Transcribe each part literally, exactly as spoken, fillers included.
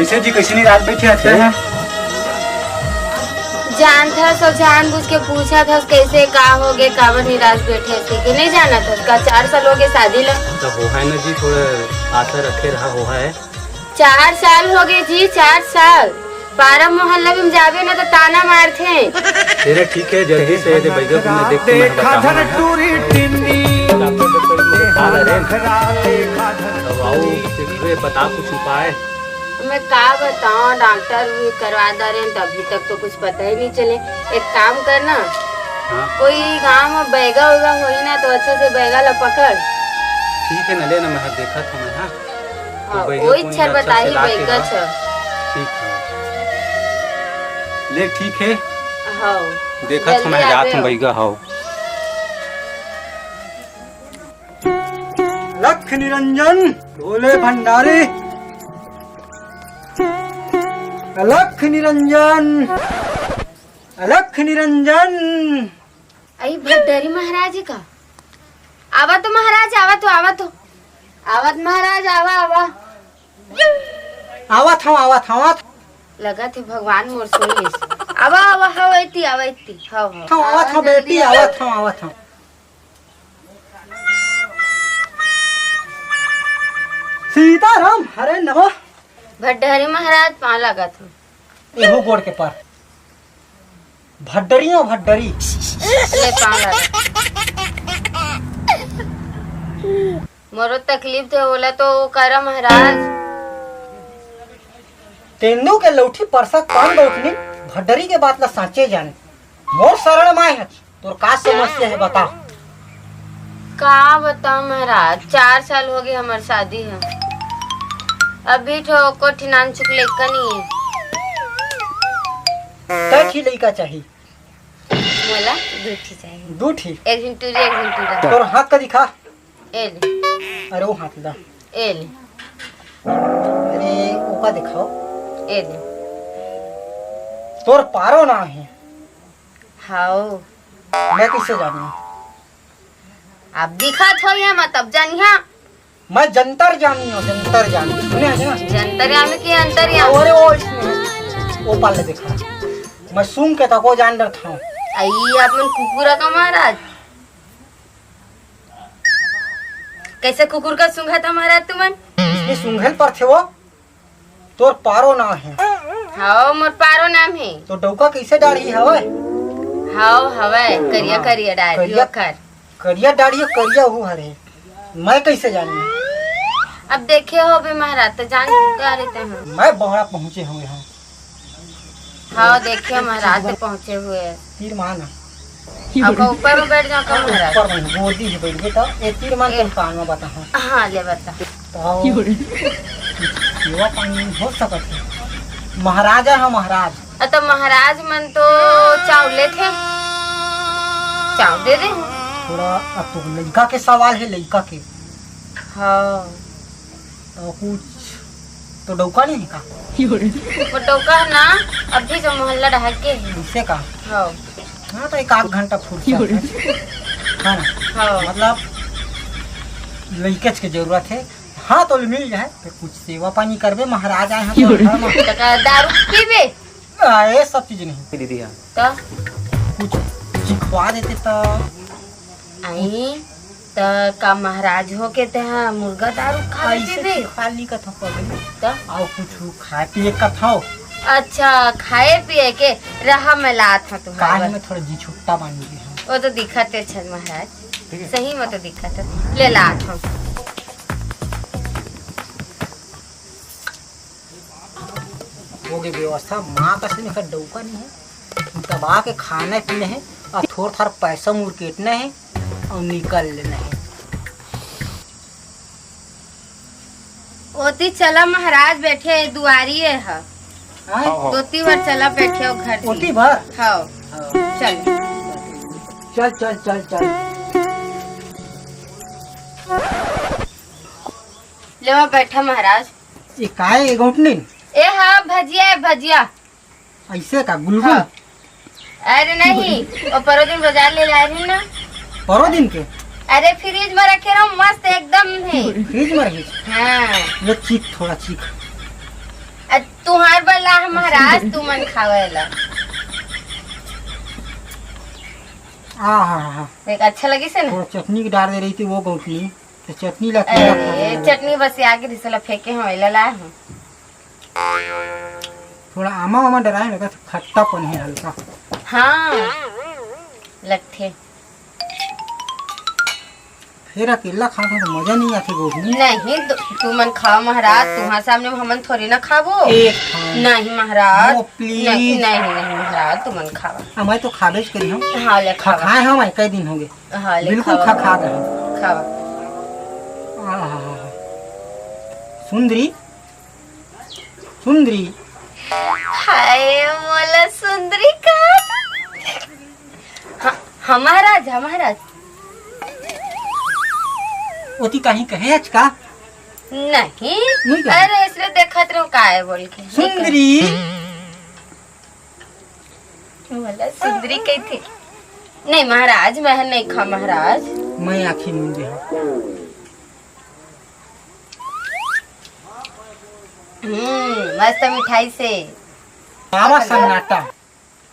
सेठ जी, कइसे निराश बइठे हस? जानत हस अउ जानबूझ के पूछत हस, कइसे का होगे, काबर निराश बइठे हस, के नइ जानत हस का? चार साल होगे शादी ला। त होहा हे ना जी, थोड़ा आशा रखे रहा, होहा हे। चार साल होगे जी, चार साल। पारा मोहल्ला में जाबे ना त ताना मारथे। तेरे ठीक हे, जल्दी से ये दे बइगा को मैं देख के मैं बताहूँ ना। डॉक्टर, डॉक्टर जी को दिखा ले रे। अब आओ, फिर बता कुछ उपाय। मैं का बताऊं, डॉक्टर भी करवा डारेन, त अभी तक तो कुछ पता ही नहीं चले। एक काम कर ना, हाँ। कोई गांव में बैगा वैगा होही ना, तो अच्छे से बैगा ला पकड़। ठीक हे ना, ले ना, मैं देखत हूँ मैं, हाँ। तो हाँ, बैगा वही कोन अच्छा ला बताही, अच्छा से लाके, बैगा हाँ। अच्छा। ठीक हे। ले, ठीक हे। हाँ। देखत हूँ मैं, जात हूँ बैगा, हाँ। अलख निरंजन भोले भंडारी, अलख निरंजन, अलख निरंजन। अई भड्डरी महाराज का? आवा तो महाराज, आवा तो, आवा तो। आवत महाराज, आवा, आवा। आवत हूँ, आवत हूँ, आवत। लगत हे भगवान मोर सुन लिस। आवा, आवा, हव एती, आवा एती, हव, हव। हव, आवत हूँ बेटी, आवत हूँ, आवत हूँ। सीताराम हरे नमः। भड्डरी महाराज पाँव लागत हूँ। एहू गोड़ के पर। भड्डरी हो भड्डरी। ले पाँव लागत। मोरो तकलीफ थे ओला तो करा महाराज। तेंदू के लौठी परसा कान गौठनी भड्डरी के बात ला साँचे जाने। मोर शरण माय हच। तोर का समस्या हे, बता। का बताओ महाराज, चार साल होगे हमर शादी हे, अभी ठो एको ठिन आन चुक लइका नइ हे। कै ठी लइका चाही? मोला दू ठी चाही। दू ठी? एक झिन टूरी, एक झिन टूरा। तोर हाथ का दिखा। ए ले। अरे वो हाथ ला। ए ले। अरे ओका दिखाओ। ए ले। तोर पारो ना हे। हाओ। मैं कइसे जानूं? अब दिखत हो या मत, अब जानिहा। मैं जंतर जामी हूँ, जंतर जामी। सुने हस ना? जंतर यामी की अंतर यामी? अरे वो इसने, वो पाले देखा। मैं सूंघ के तको जान डरत हूँ। आई आप मन कुकुरा का महाराज। कइसे कुकुर का सूंघत हा महाराज तुमन? इसने सूंघे ल परथे वो। तोर पारो नाम हे। हाव, मोर पारो नाम हे। तो डौका कइसे डाढ़ी हवय? हाव, हवय, करिया हाँ, करिया डाढ़ी करिया, ओखर। करिया डाढ़ी, करिया हू हरे। मैं कइसे जानूं? अब देखे होबे महाराज, त जान डारे ते हूँ। मैं बहरा पहुँचे हुए हूँ। हाव, देखे महाराज, ते पहुँचे हुए। तीर मान। अब ऊपर में बैठ जाओ का महाराज? ऊपर में गोदी में बैठ गए तो ए तीर मान ए। तुम कान में बता हूँ। हाँ, ले बता। तो सेवा पानी हो सकत हे। महाराजा है महाराज। अ, तो महाराज मन तो चाव लेथे, चाव दे दे। थोड़ा अब तो लइका के सवाल हे, लइका के। हाँ। तो कुछ तो डौका नहीं हे का? वो डौका हे ना, अभी जो मोहल्ला डहर के हे। इसे का? हाँ। हाँ, तो एक आध घंटा फुर्सत हे। हाँ ना? हाँ। मतलब लइकेच के जरूरत हे। हाँ, तो मिल जाए, तो कुछ सेवा पानी करबे, महाराज आए हैं तो घर में। तो का दारू पीबे? आ, ये सब चीज नहीं। दीदी, हाँ। तो? कुछ चिखवा देते तो। आई, त का महाराज हो के ते हा मुर्गा दारू खा ऐसे पीबे? चिखवा ली कथा पगली। तो? आओ कुछ खाए पिए कथा हो। अच्छा, खाए पिए के रहा, मैं लात हूँ तुम्हारे कान बर। में थोड़ा जी छुट्टा बांध दी हूँ। वो तो दिखत हे छन महाराज। ठीक है। सही में तो दिखत हे। ले लात हूँ। होगे व्यवस्था, माँ कसन एकर डौका नहीं हे। दबा के खाना पीना हे, अउ थोर थार पैसा मुरकेटना हे, अउ निकल लेना हे। ओती चला महाराज, बैठे दुआरी हे ह। हाँ? हाँ, हाँ। ओती भर चला, बैठे हो घर ओती भर? हाँ। हाँ। चल। चल, चल, चल, चल। लेवा बैठा महाराज। ये काय ए गौटनी? ए हा भजिया, ए भजिया। ऐसे का गुलगुल? हाँ। अरे नहीं, वो परो दिन बाजार ले लाए रहे ना। परो दिन के? अरे फ्रिज में रखे रहो, मस्त एकदम हे। फ्रिज में रखे? हाँ। ये चीख थोड़ा चीख। अ, तुहार बर लाहे हँव महाराज, तुमन खावय ला। आ हा हा। देख, अच्छा लगिस हे ना? थोड़ा चटनी के डार दे रही थी वो गौटनी, तो चटनी ला अरे, चटनी बस आगे रिसला फेंके हँव, एला लाए हँव। थोड़ा आमा वामा डराए ना, खट्टापन हे हल्का। हाँ, लगथे। फेर अकेला खाथों तो मजा नहीं आथे गोभी। नहीं, तु-, तुमन खाव महाराज, तुम्हारे सामने में हमन थोड़ी ना खाबो। एक खाओ। नहीं महाराज। No, please। नहीं, नहीं, नहीं महाराज, तुमन खावा। हमारे तो खाबेच करी हम। हाँ, ले खा खावा। खाए हम, कई दिन हो गए। हाँ, ले बिल्कुल खावा। खा, खा गए हम। खावा। आहा। सुंदरी, सुंदरी। हाय, मोला सुंदरी कहा। हाँ, हाँ, महाराज, हाँ, महाराज। ओती कहीं कहे हच का? नहीं। नहीं कहे? अरे, इसने देखत रहो का है बोल के। सुंदरी। बोला, सुंदरी कही थी। नहीं, महाराज, मैं नहीं खा, महाराज। मैं आँखी मूंद दे हूँ। हम्म, मस्त मिठाई से। बाबा सन्नाटा,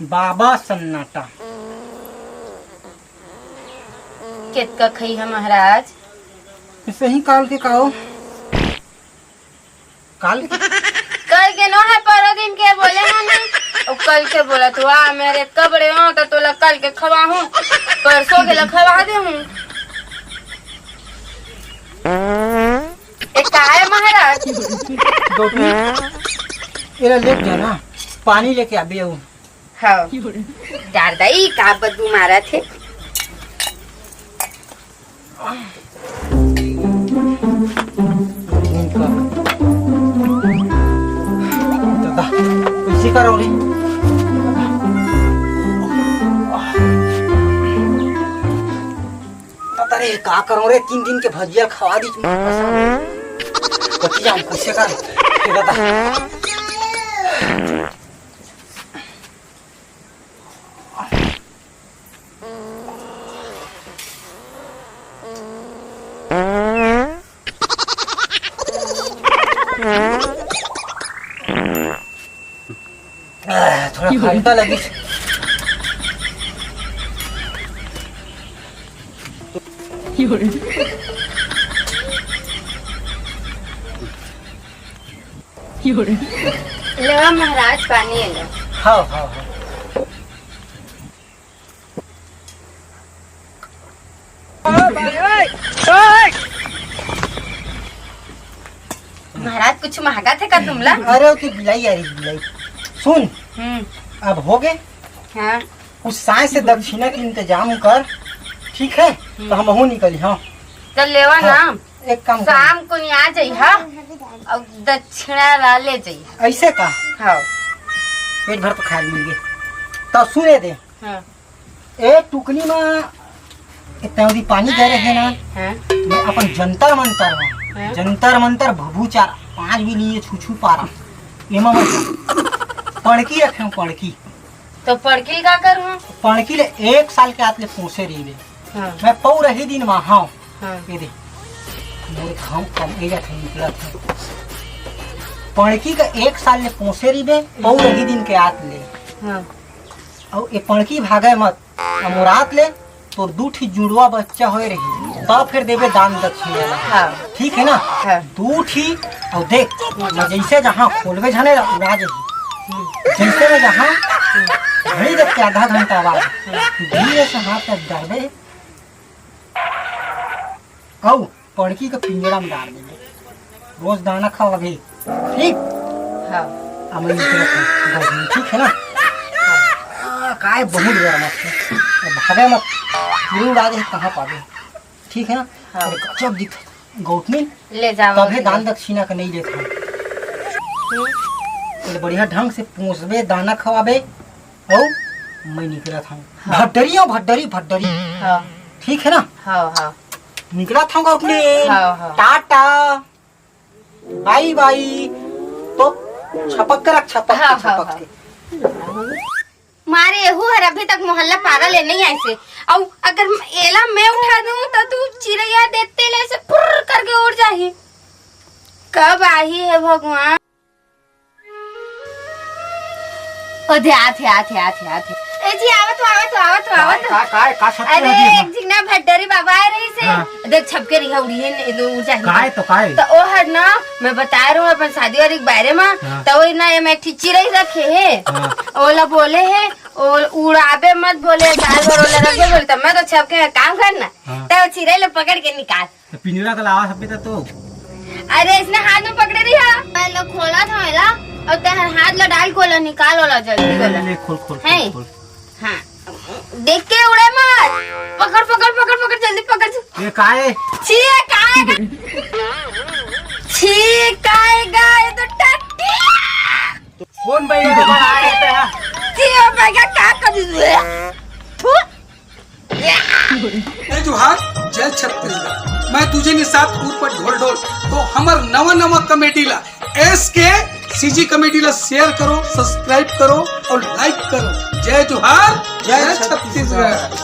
बाबा सन्नाटा। कितका खई है महाराज? सही काल के काओ। काल के? कल के नो है, परो दिन के बोले हन। ओ कल के बोला तू, आ मेरे कबड़े हो तो तोला कल के खवा हूँ, परसों के ला खवा दे हूँ। ए, का है महाराज? गोपी, एला लेके जाना, पानी लेके आबे हूँ। हाँ। दारदाई का बदबू मारा थे। दादा, इसी का रौली। दादा रे, का करो रे, तीन दिन के भजिया खवा दी। कति जाऊं, कैसे कर? दादा। आह, थोड़ा घंटा लगी। लेवा महाराज पानी एला। हाँ, हाँ, हाँ। महाराज, कुछ महका थे का तुमला? अरे, ओती बिलाई आ रही, बिलाई। सुन, हम्म। अब हो गए। हाँ। कुछ साँझ से दक्षिणा के इंतजाम कर, ठीक है? हम्म। तो हमहू निकली, हाँ। चल लेवा हाँ। ना। एक काम कर। शाम को नहीं आ जाई, हाँ? अब दक्षिणा ला ले जाई। ऐसे का? हाँ। पेट भर तो खाए मिल गए। तो सुने दे। हाँ। ए टुकनी मा इतना भी पानी दे रहे ना। हाँ। मैं अपन जंतर मंतर मा, हाँ। जंतर मंतर भभू चारा, पाँच भी नहीं है, छू छू पारा। एमा मत पड़की रखे हूँ, पड़की। तो पड़की का करूँ? पड़की ले एक साल के आत ले पोसे रही ले। हाँ। मैं पौ रही दिन मा, हाँ। हाँ। ये दे। मोर घाम कम ए जाथे, निकलत हे। पड़की का एक साल ले पोसे रही बे, पौ रही दिन के आत ले। हाँ। अउ ए पड़की भागे मत, अउ मोरात ले तोर दू ठी जुड़वा बच्चा होए रही, तब फिर देबे दान दक्षिणा ला। हाँ। ठीक है ना? हाँ। दू ठी, अउ देख, मैं जैसे जहाँ खोलबे झने ला, उड़ा जाही। जैसे मैं जहाँ घड़ी देख के आधा घंटा बाद धीरे से हाथ में डालबे, अउ पड़की के पिंजरा में डाल देबे। रोज दाना खवाबे, ठीक? हाँ। अब मैं निकलत हूँ, ठीक है ना? हाँ। आ, काय बहुत गरम है। अब भागे मत, पूरी उड़ा दे, कहाँ पाबे? ठीक है ना? हाँ। अरे गजब दिख गौतमी, ले जावा तभे भैया। दान दक्षिणा का नहीं लेत हूँ। हम्म। पहले बढ़िया ढंग से पोसबे, दाना खवाबे, अउ मैं निकलत हूँ। हाँ। भड्डरी हो, भड्डरी, भड्डरी। हाँ। ठीक है ना? हाँ, हाँ। निकलत हूँ गौतमी। हाँ, हाँ। टाटा, बाय बाय। तो छपक के रख, छपक के, हाँ, हाँ, छपक हाँ। के। मारे एहू हर अभी तक मोहल्ला पारा ले नहीं आइसे। अउ अगर एला मैं उठा दूँ तो तू चिरैया देखते ले से फुर्र करके उड़ जाही। कब आही है भगवान? ओ दे, आथे, आथे, आथे, आथे। ए जी, आवत हो, आवत हो, आवत हो, आवत हो। का, का, का छपके अरे, रहिस हे? एक झिन ना भट्टरी बाबा आए रहिस हे। हाँ। देख, छपके रहिस हे, उड़िए न, उड़ जाही। काय तो काय? त ओ हर ना, मैं बताए रहूं अपन शादी वाली के बारे में, हाँ। त ओ ना, एमा एक ठी चिरई रखे हे। हाँ। ओला बोले हे, ओ उड़ाबे मत बोले, साल भर ओला रखबे बोले, त मैं तो छपके काम करना। हाँ। त ओ चिरई ला पकड़ के निकाल। त पिंजरा के लावा सबे त तो। अरे, इसने हाथ में पकड़े रही हा। मैं ला खोला था मेला, अउ ते हाथ ला डाल के ओला निकाल ओला जल्दी ले, ले, ओला। ले, खोल, खोल, है? खोल, खोल। हाँ। देख के उड़े मत। पकड़, पकड़, पकड़, पकड़, जल्दी पकड़। ये काय? छी, ये काय? छी, काय गा, ये तो टट्टी। तो फोन पे ही तो बड़ा आ जाता है। छी, ओ भाई, का, का कर दे? थू। जय जोहार, जय छत्तीसगढ़। मैं तुझे निषाद उर्फ ढोल ढोल। तो हमर नवा नवा कॉमेडी ला एस के सीजी कॉमेडी ला शेयर करो, सब्सक्राइब करो और लाइक करो। जय जोहार, जय जय छत्तीसगढ़। छत्तीसगढ़।